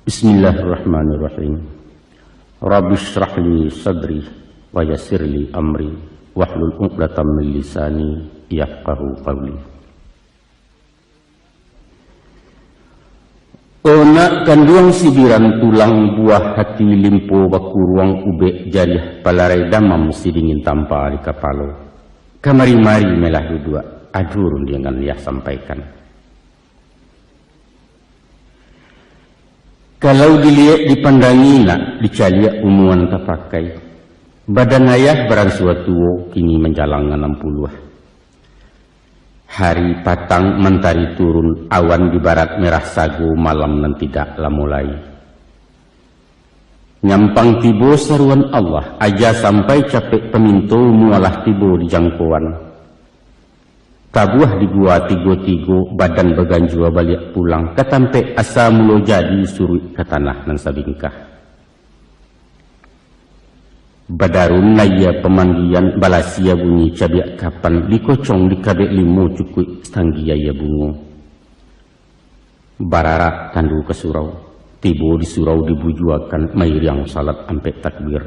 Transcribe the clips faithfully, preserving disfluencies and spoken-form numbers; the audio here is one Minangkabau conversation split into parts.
Bismillahirrahmanirrahim. Rabbi shrah li sadri wa yassir li amri wahlul uqdatam min lisani yafqahu qawli. O nak kanduang sibiran tulang, buah hati limpo bakuruang, ubek jariah palarai damam, sidingin tampa di kapalo. Kamari-mari melah duduak, ado rundiangan yah sampaikan. Kalau diliek dipandangi nak, dicaliak umuan tapakai. Badan ayah baransua tuo, kini manjalang anam puluah. Hari patang, mantari turun, awan di barat merah sago, malam nan tidak lamo lai. Nyampang tibo saruan Allah, aja sampai capek paminto, mualah tibo di jangkoan. Tabuah di gua tigo-tigo, badan baganjua baliak pulang, ka tampek asa mulo jadi, suruik ka tanah nan sabingkah. Badarun layia pamanggian, balasia bunyi cabiak kapan, dikocong dikabek limo, cukuik satanggi aia bungo. Bararak tandu ka surau, tibo di surau dibujuakan, mairiang salat ampek takbir.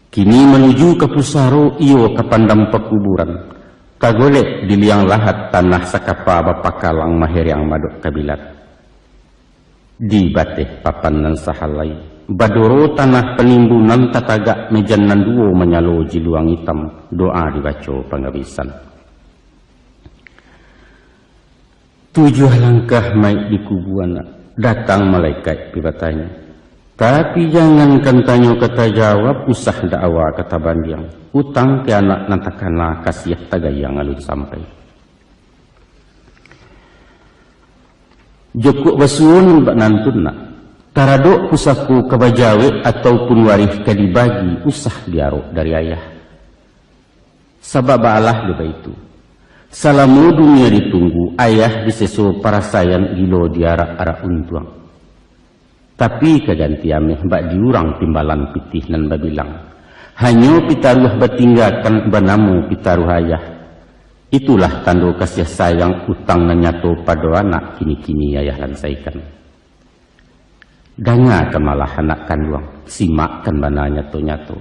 Kini manuju ka pusaro, iyo ka pandam pakuburan. Tagolek di liang lahat, tanah sakapa bapakalang, mahereang madok kabilat. Di bateh papan nan sahalai, badoro tanah panimbunan, tatagak mejan nan duo, manyalo jiluang itam, doa dibaco pangabisan. Tujuah langkah maik dikubuan, datang malaikat pi batanyo. Tapi jangankan tanyo ka tajawab, usah dakwa ka tabandiang. Utang ka anak nan takana, kasiah tagayang alun sampai. Jokok basuo nan bak nantun nak, taradok pusako ka bajawek, ataupun warih ka dibagi, usah diarok dari ayah. Sabab baalah jo baitu, salamo dunia ditunggu, ayah diseso parasaian, gilo diarak-arak untuang. Tapi ka ganti ameh, bak di urang timbalan pitih nan babilang. Hanyo pitaruah batinggakan, banamo pitaruah ayah. Itulah tando kasiah sayang, utang nan nyato pado anak, kini-kini ayah lansaikan. Dangakan malah anak kanduang, simakkan bana nyato-nyato.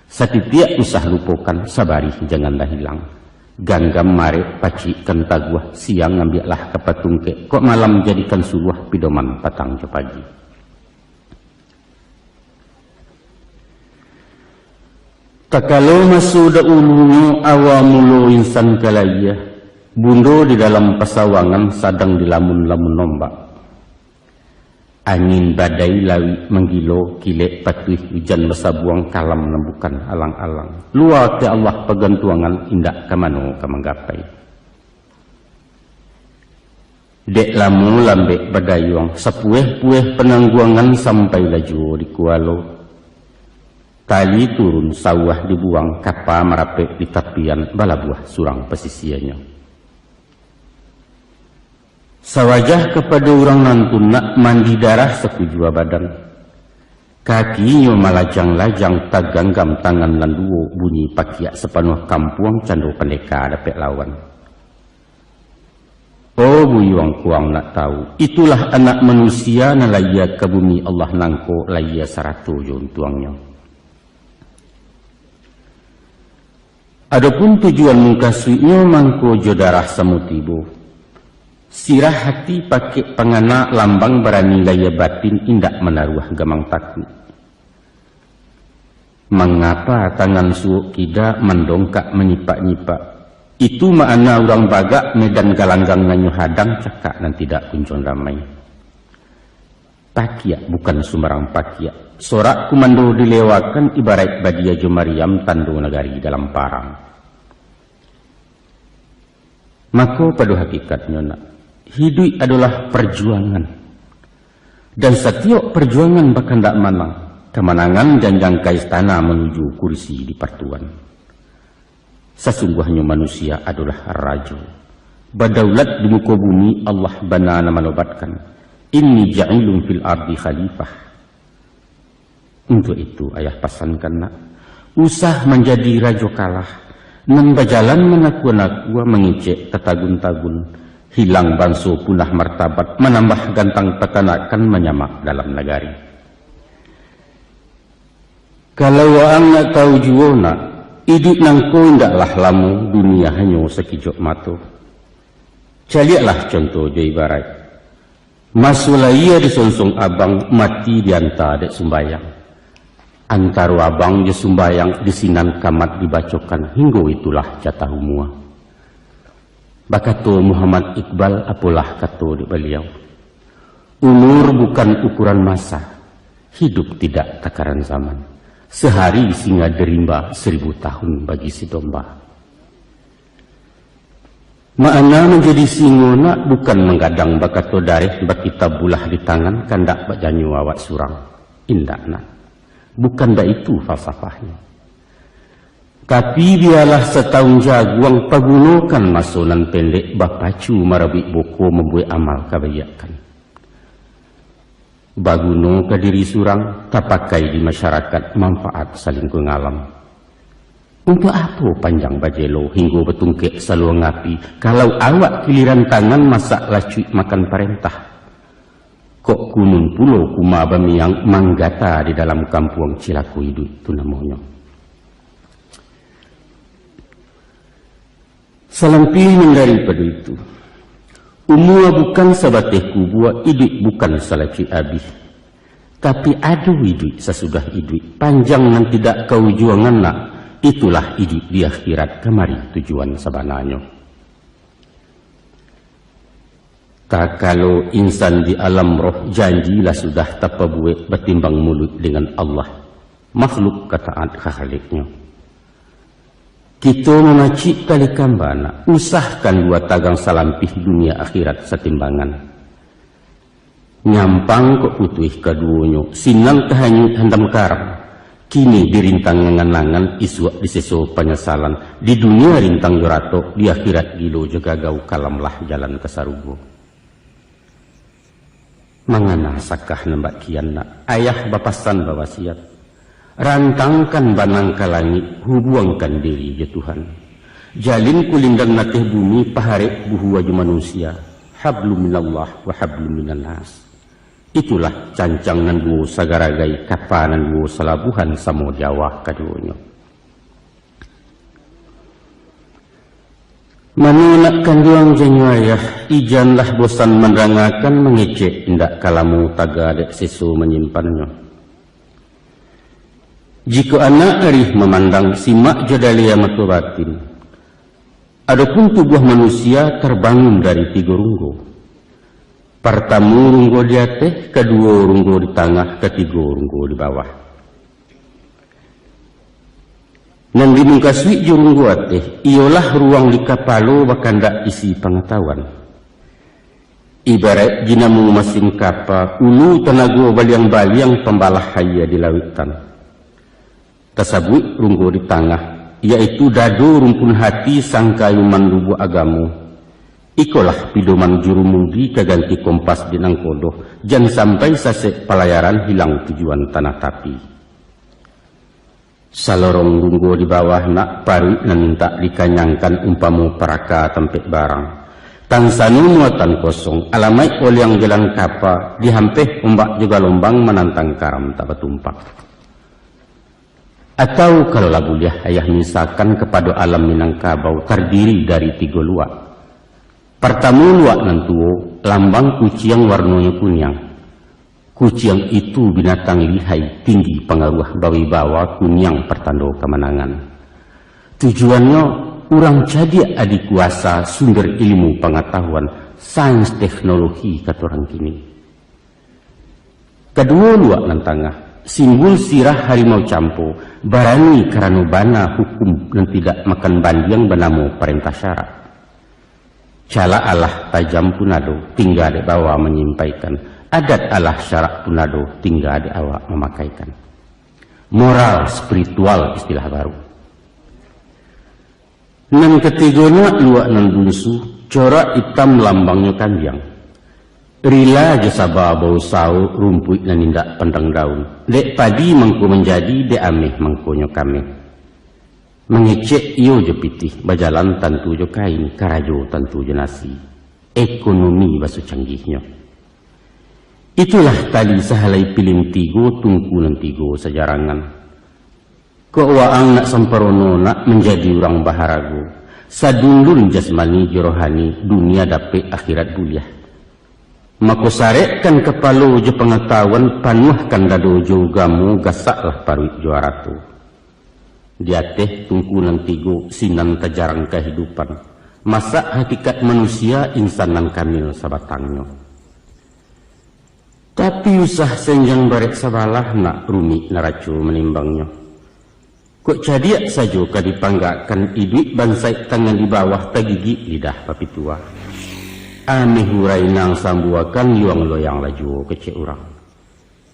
Satitiak usah lupokan, sabarih janganlah hilang. Ganggam marek pacikkan taguah, siang ambiaklah ka patungkek, kok malam jadikan suluah, pidoman patang jo pagi. Takalo maso daulunyo, awa mulo insan ka layia, bundo di dalam pasawangan, sadang dilamun-lamun ombak. Angin badai lawik manggilo, kilek patuih ujan basabuang, kalam nan bukan alang-alang. Lua ka Allah pagantuangan, indak ka mano ka manggapai. Dek lamo lambek badayuang, sapueh-pueh panangguangan, sampailah juo di kualo. Tali turun sauah dibuang, kapa marapek di tapian, balabuah surang pasisianyo. Sawajah kapado urang nan tu nak, mandi darah sakujua badan. Kakinyo malajang-lajang, taganggam tangan nan duo, bunyi pakiak sapanuah kampuang, cando pandeka dapek lawan. Oh buyuang, kuang nak tahu, itulah anak manusia nan layia ka bumi Allah nangko, layia sarato jo untuangnyo. Adopun tujuan mukasuiknyo, mangko jo darah samo tibo. Sirah hati pakek pangana, lambang barani layia batin, indak manaruah gamang takuik. Mangapa tangan suok kida, mandongkak manyipak-nyipak? Itu makna urang bagak, medan galanggang nan nyo hadang, cakak nan tidak kunjuang damai. Pakiak bukan sumbarang pakiak. Sorak kumando dilewakan, ibaraik badia jo mariam, tando nagari dalam parang. Mako, pado hakikatnyo nak, hiduik adolah parjuangan. Dan satiok parjuangan bakandak manang, kamanangan janjang ka istana, manuju kursi dipartuan. Sasungguahnyo manusia adolah rajo. Badaulat di muko bumi, Allah bana nan manobatkan, "Inni ja'ilun fil ardi khalifah." Untuak itu, ayah pasankan nak, usah manjadi rajo kalah, nan bajalan manakua-nakua, mangecek tatagun-tagun, Hilang banso, punah martabat, manambah gantang patanakan, manyamak dalam nagari. Kalau waang nak tahu juo nak, iduik nangko indaklah lamo, dunia hanyo sakijok mato. Caliaklah contoh jo ibaraik. Maso lahia disonsong abang, mati dianta dek sumbayang. Antaro abang jo sumbayang di sinan kamat dibacokan, hinggo itulah jatah umua. Bakato Muhammad Iqbal, apolah kato dek baliau, "Umur bukan ukuran masa, hidup tidak takaran zaman. Sehari singa di rimba, seribu tahun bagi si domba." Makna manjadi singo nak bukan manggadang bakato dareh, bakitab bulah di tangan, kandak bak janyo awak surang. Indak nak. Bukan baitu falsafahnyo. Tapi bialah satahun jaguang, pagunokan maso nan pendek, bapacu marabuik buko, mambuek amal kabaiakkan. Baguno ka diri surang, tapakai di masyarakat, manfaat salingkuang alam. Untuak apo panjang bajelo, hinggo batungkek saluang api, kalau awak kiliran tangan, masak lacuik makan parentah? Kok kunun pulo kuma bamiang, manggata di dalam kampuang, cilako iduik tu namonyo. Salampih nan daripado itu, umua bukan sabateh kubua, iduik bukan salacuik abih. Tapi ado iduik sasudah iduik, panjang nan tidak kaujuangan nak, itulah iduik di akhirat, kamari tujuan sabananyo. Takalo insan di alam roh, janji lah sudah tapabuek, batimbang muluik dengan Allah, makhluk ka taat ka Khaliknyo. Kito mamacik tali kamba nak, usahkan dua tagang, salampih dunia akhirat satimbangan. Nyampang kok putuih kaduonyo, sinan tahanyuik handam karam. Kini dirintang angan-angan, isuak diseso panyasalan. Di dunia rintang jo ratok, di akhirat gilo jo gagau, kalamlah jalan ka sarugo. Mangana sakah nan bak kian nak, ayah bapasan bawasiat. Rantangkan banang ka langik, hubuangkan diri jo Tuhan. Jalin kulindan nateh bumi, paharek buhua jo manusia. Hablum minallah wa hablum minannas. Itulah cancang nan duo sagaragai, kapa nan duo salabuhan, samo di awak kaduonyo. Mano nak kanduang janyo ayah, ijanlah bosan mandangakan, mangecek indak ka lamo, taga dek seso manyimpannyo. Jikok anak arih mamandang, simak jo dalia mato batin. Adopun tubuah manusia tarbangun dari tigo runggo. Partamo runggo di ateh, kaduo runggo di tangah, katigo runggo di bawah. Nan dimungkasuik jo runggo ateh, iyolah ruang di kapalo, bakandak isi pangatahuan. Ibaraik dinamo masin kapa, ulu tanago baliang-baliang, pambalah aia di lautan. Tasabuik runggo di tangah, yaitu dado rumpun hati, sangkayo mandubuak agamo. Ikolah pidoman jurumudi, ka ganti kompas di nangkodo, jan sampai sasek palayaran, hilang tujuan tanah tapi. Salorong runggo di bawah nak, paruik nan mintak dikanyangkan, umpamo paraka tampek barang. Tansano muatan kosong, alamaik oliang jalan kapa, dihampeh ombak jo galombang, manantang karam tak batumpak. Atau kalau lah buliah ayah misakan kapado alam Minangkabau tardiri dari tigo luak. Partamo luak nan tuo, lambang kuciang warnonyo kuniang. Kuciang itu binatang lihai, tinggi pangaruah, bawibawa, kuniang partando kamanangan. Tujuannyo, urang cadiak, adi kuasa, sumber ilmu pangatahuan, sains teknologi kato urang kini. Kaduo luak nan tangah, simbul sirah harimau campo, barani karano bana hukum nan tidak makan bandiang banamo parentah syarak. Calak alah tajam pun ado, tingga dek bawa manyimpaikan. Adat alah syarak pun ado, tingga dek awak mamakaikan. Moral spiritual istilah baru. Nan katigo nak luak nan bunsu, corak itam lambangnyo kambiang. Rila jo saba bausaho, rumpuik nan indak pandang daun. Dek padi mangko manjadi, dek ameh mangkonyo kameh. Mangecek iyo jo pitih, bajalan tantu jo kain, karajo tantu jo nasi. ekonomi baso canggihnyo. Itulah tali sahalai pilin tigo, tungku nan tigo sajarangan. Kok waang nak samparono, nak manjadi urang baharago, sadundun jasmani jo rohani, dunia dapek, akhirat buliah. Mako, sarekkan kapalo jo pangatahuan, panuahkan dado jo ugamo, gasaklah paruik jo arato. Di ateh tungku nan tigo, sinan tajarang kahidupan. Masak hakikat manusia, insan nan kamil sabatangnyo. Tapi usah senjang barek sabalah, nak rumik naraco manimbangnyo. Kok cadiak sajo ka dipanggakkan, iduik bansaik tangan di bawah, tagigik lidah bapitua. Ameh urai nan sambuakan, yuang loyang lah juo kecek urang.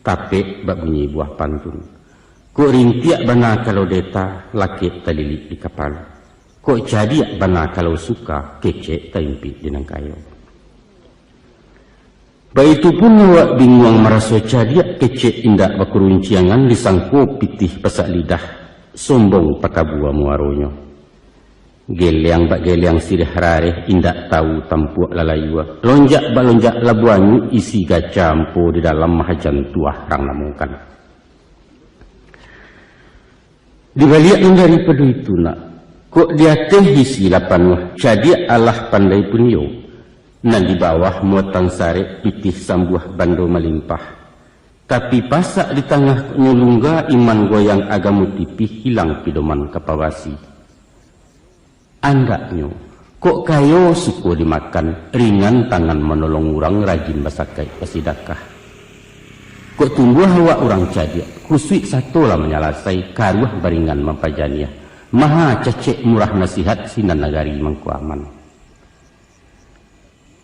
Tapek bak bunyi buah pantun. Kok rintiak bana kalau deta, lakek talilik di kapalo. Kok cadiak bana kalau suka, kecek taimpik di nan kayo. Baitu pun awak binguang maraso cadiak, kecek indak bakurunciangan, disangko pitih pasak lidah, sombong patabua muaronyo. Geliang bak geliang siriah rareh, indak tahu tampuak lalayua. Lonjak bak lonjak labuah anyuik, isi gaca ampo di dalam, mahajan tuah rang namokan. Di baliak nan daripado itu, nak, kok di ateh isi lah panuah, cadiak alah pandai pun iyo, nan di bawah muatan sarek, pitih sambuah bando malimpah. Tapi pasak di tangah kok nyo lungga, iman goyang agamo tipih, hilang pidoman ka pawasi. Andaknyo, kok kayo suko dimakan, ringan tangan manolong urang, rajin basakaik basidakah. Kok tumbuah awak urang cadiak, kusuik sato lah manyalasai, karuah baringan mampajaniah, maha cacek murah nasihat, sinan nagari mangko aman.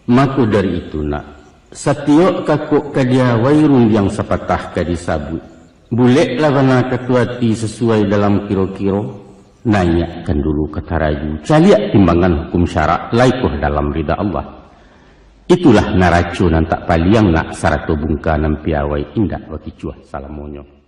Mako dari itu, nak, satiok kakok ka diawai, rundiang sapatah ka disabuik. Buleklah bana kato ati, sasuai dalam kiro-kiro. Naiakkan dulu ka taraju, caliak timbangan hukum syarak, lai koh dalam rida Allah. Itulah naraco nan tak paliang, nak, sarato bungka nan piawai, indak bakicuah salamonyo.